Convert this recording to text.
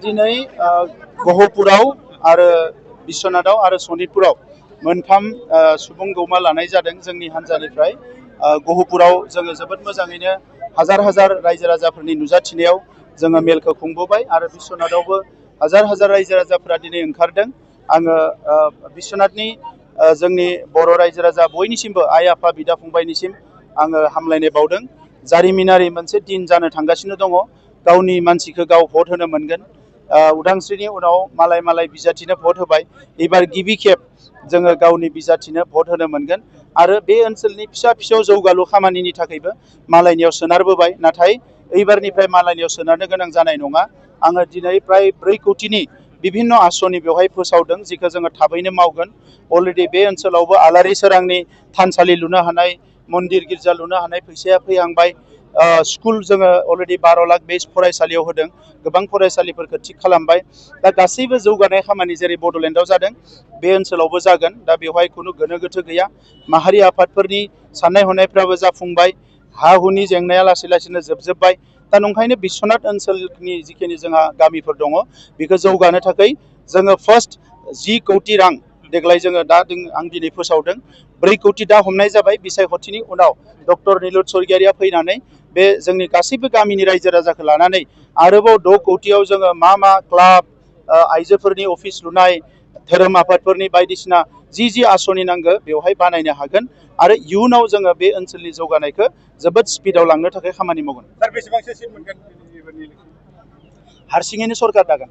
दिनै गहपुराव आरो बिश्वनाथाव आरो सनितपुराव मोनथाम सुबुं गौमा लानाय जादों जोंनि हान्जानिफ्राय। गहपुराव जोङो जोबोद मोजाङैनो हाजार हाजार रायजो राजाफोरनि नुजाथिनायाव जोङो मेलखौ खुंबोबाय आरो बिश्वनाथावबो हाजार हाजार रायजो राजाफोरा दिनै ओंखारदों। आङो बिश्वनाथनि जोंनि बर' रायजो राजा बयनिसिमबो आइ आफा बिदा फंबायनिसिम आङो हामलायनाय बावदों। जारिमिनारि मोनसे दिन जानो थांगासिनो दङ। गावनि मानसिखौ गाव भट होनो मोनगोन। उदांस्रिनि उनाव मालाय बिजाथिनो भट होबाय। एबार गिबि खेब जोङो गावनि बिजाथिनो भट होनो मोनगोन आरो बे ओनसोलनि फिसा फिसौ जौगालु खामानिनि थाखायबो मालायनियाव सोनारबोबाय। नाथाय एबारनिफ्राय मालायनियाव सोनारनो गोनां जानाय नङा। आङो दिनै प्राय 4 कोटिनि बिभिन्न आसनि बेवहाय फोसावदों, जिखौ जोङो थाबैनो मावगोन। अलरेडि बे ओनसोलावबो आलारि सोरांनि थानसालि लुनो हानाय, मन्दिर गिर्जा लुनो हानाय फैसाया फैहांबाय। स्कुल जोङो अलरेडि 12 लाख बेस फरायसालियाव होदों। गोबां फरायसालिफोरखौ थिग खालामबाय। दा गासैबो जौगानाय खामानि जेरै बड'लेण्डआव जादों बे ओनसोलावबो जागोन। दा बेवहाय खुनु गोनो गोथो गैया। माहारि आफादफोरनि साननाय हनायफ्राबो जाफुंबाय। हा हुनि जेंनाया लासै लासैनो जोबजोब्बाय। दा नंखायनो बिश्वनाथ ओनसोलनि जिखिनि जोंहा गामिफोर दङ बेखौ जौगानो थाखाय जोङो फार्स्ट 10 कोटि रां देग्लाय जोङो आं दिनै फोसावदों। 4 कोटि दा हमनाय जाबाय। बिसायख'थिनि उनाव डक्टर निलुत स्वर्गियारिया फैनानै बे जोंनि गासैबो गामिनि रायजो राजाखौ लानानै आरोबाव 6 कोटियाव जोङो मा क्लाब, आइजोफोरनि अफिस लुनाय, धोरोम आफादफोरनि बायदिसिना जि आसनि नांगौ बेवहाय बानायनो हागोन आरो इयुनाव जोङो बे ओनसोलनि जौगानायखौ जोबोद स्पिडआव लांनो थाखाय खामानि मावगोन। सार बेसेबांसो सिट मोनगोन? हारसिङैनो सरकार दागोन।